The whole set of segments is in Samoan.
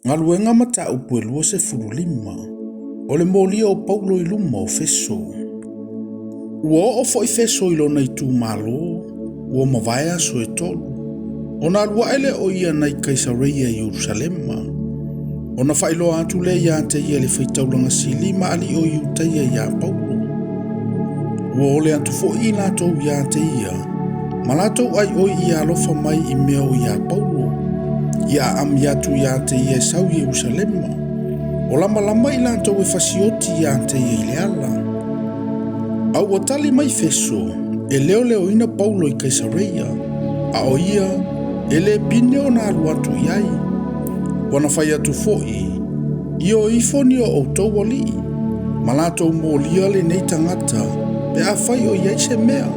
Galuega Mataupu e 25, o le molia o Paulo i luma o Feso. Ua oo foi Feso i lona itumalo, ua mavae aso e tolu, ona alu ae lea o ia nai Kaisareia i Ierusalema, ona faailoa atu lea ia te ia le faitaulaga sili ma alii o Iutaia iā Paulo. Ua ole atu foi i latou ia te ia, ma latou aioi ia alofa mai i mea o iā Paulo, ia aami atu ia te ia e sau i Ierusalema, o lamalama i latou e fasioti ia te ia i le ala. A ua tali mai Feso e leoleoina Paulo i Kaisareia, a o ia e le pine ona alu atu i ai. Ua na fai atu foi, Ia o ifo ni o outou alii, ma latou molia lenei tagata pe afai o i ai se mea.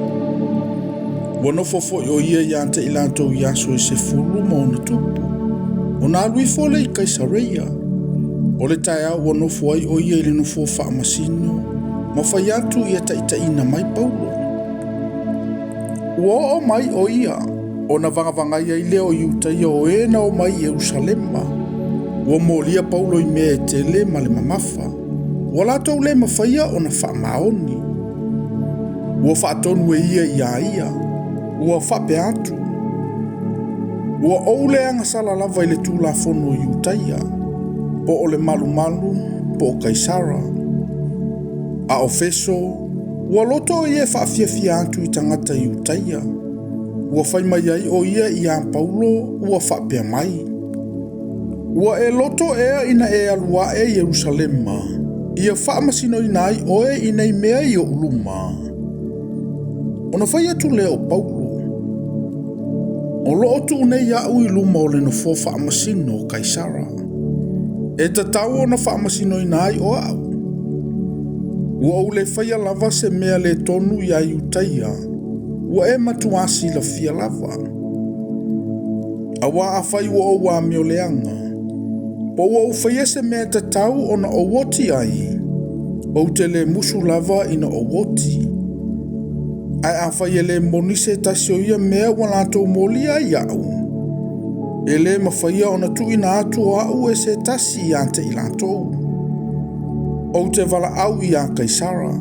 Ua nofo foi o ia ia te i latou i aso e 10 ma ona tupu, ona alu ifo lea i Kaisareia. O le taeao ua nofo ai o ia i le nofoa faamasino, ma fai atu ia taitaiina mai Paulo. Ua oo mai o ia, ona vagavagai ai lea o Iutaia o e na omai i Ierusalema. Ua molia Paulo i mea e tele ma le mamafa, ua latou le mafaia ona faamaoni. Ua faatonu e ia iā ia, ua faapea atu, Ua ou le agasala lava i le Tulafono o Iutaia, po o le malumalu, po o Kaisara. A o Feso, ua loto o ia e faafiafia atu i tagata Iutaia. Ua fai mai ai o ia iā Paulo, ua faapea mai, Ua e loto ea ina e alu ae i Ierusalema, ia faamasinoina ai oe i nei mea i oʻu luma? Ona fai atu lea o Paulo, O lo o tuu nei aʻu i luma o le nofoa faamasino o Kaisara, e tatau ona faamasinoina ai o aʻu. Ua ou le faia lava se mea le tonu iā Iutaia, ua e matuā silafia lava. Auā afai ua ou amioleaga, po ua ou faia se mea e tatau ona ou oti ai, ou te le musu lava ina ou oti. Ae afai e le moni se tasi o ia mea ua latou molia ai iaʻu, e le mafaia ona tuuina atu o aʻu e se tasi ia te i latou. Ou te valaau iā Kaisara.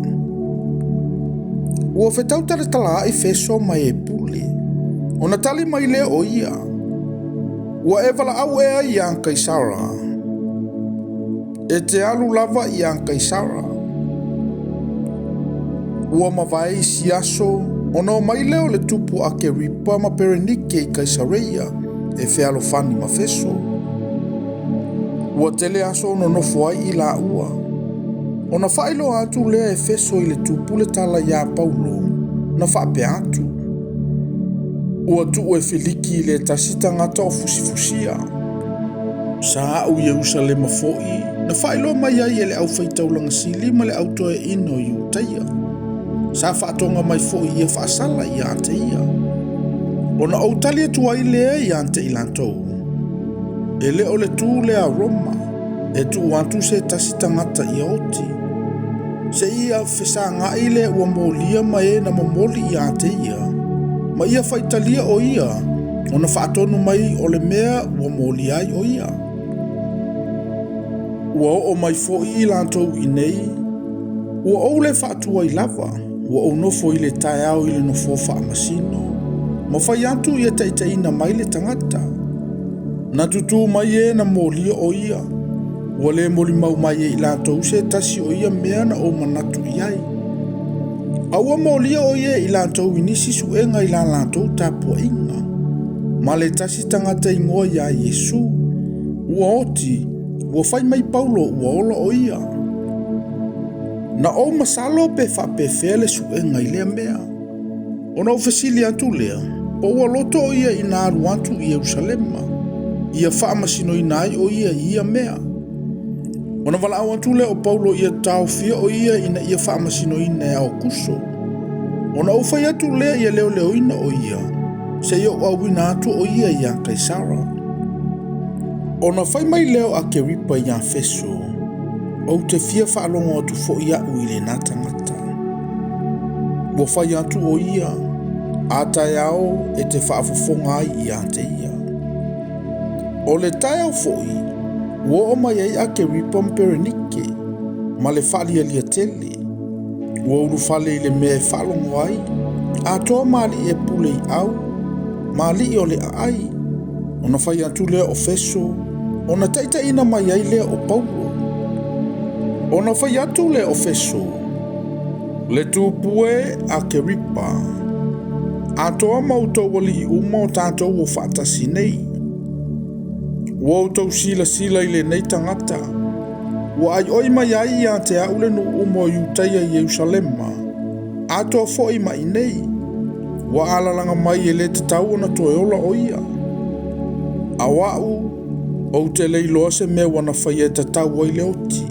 Ua fetau talatalaai Feso ma e pule, ona tali mai lea o ia, Ua e valaau ea iā Kaisara? E te alu lava iā Kaisara. Ua mavae isi aso, ona omai lea o le tupu Akeripa ma Perenike i Kaisareia e fealofani ma Feso. Ua tele aso o nonofo ai i laua. Ona faailoa atu lea e Feso i le tupu le tala iā Paulo, na faapea atu, Ua tuu e Filiki i le tasi tagata o fusifusia. Sa aʻu i Ierusalema foi, na faailoa mai ai e le aufaitaulaga sili ma le au toeaina o Iutaia. Sa faatoga mai foi ia faasala ia te ia. Ona ou tali atu ai lea ia te i latou, E le o le tu lea a Roma, e tuu atu se tasi tagata ia oti. Seia fesagai le ua molia ma e na momoli ia te ia, ma ia faitalia o ia, ona faatonu mai o le mea ua molia ai o ia. Ua oo mai foi i latou i nei, ua ou le faatuai lava, ua ou nofo i le taeao i le nofoa faamasino, ma fai atu ia taitaiina mai le tagata. Na tutū mai e na molia o ia, ua le molimau mai e i latou se tasi o ia mea na ou manatu i ai. A ua molia o ia e i latou i nisi suega i la latou tapuaiga, ma le tasi tagata igoa iā Iesu, ua oti, ua fai mai Paulo ua ola o ia. Na ou masalo pe faapefea le suega i lea mea. Ona ou fesili atu lea, po ua loto o ia ina alu atu i Ierusalema, ia faamasinoina ai o ia i ia mea. Ona valaau atu lea o Paulo ia taofia o ia ina ia faamasinoina e Aokuso. Ona ou fai atu lea ia leoleoina o ia, seia ou auina atu o ia iā Kaisara. Ona fai mai lea o Akeripa iā Feso, Ou te fia faalogo atu foi aʻu i lena tagata. Ua fai atu o ia, a taeao e te faafofoga ai ia te ia. O le taeao foi, Ua oo mai ai Akeripa ma Perenike ma le faalialia tele. Ua ulufale i le mea e faalogo ai, atoa ma alii e pule i au, ma alii o le aai. Ona fai atu lea o Feso, ona taitaiina mai ai lea o Paulo. Ona fai atu lea o Feso, le tupu e Akeripa, atoa ma outou alii uma o tatou o faatasi nei. Ua outou silasila i lenei tagata, ua aioi mai ai ia te au le nuu uma o Iutaia i Ierusalema, atoa foi ma i nei, ua alalaga mai e le tatau ona toe ola o ia. A o au, ou te le iloa se mea ua na faia e tatau ai le oti.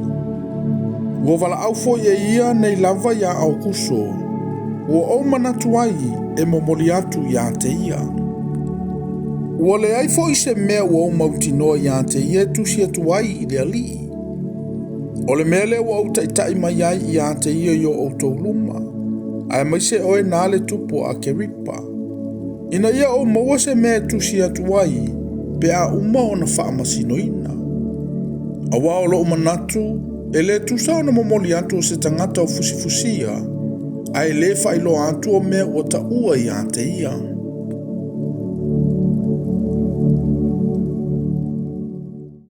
Ua valaau foi e ia nei lava ia Aukuso, ua ou manatu ai e momoli atu ia te ia. Ua leai foi se mea ua ou mautinoa ia te ia e tusi atu ai i le alii. O le mea lea ua ou taitai mai ai ia te ia i o outou luma, aemaise oe na le tupu o Akeripa, ina ia ou maua se mea e tusi atu ai pe a uma ona faamasinoina. Auā o lou manatu, e le tusa ona momoli atu o se tagata o fusifusia, ae le faailoa atu o mea ua taua ia te ia.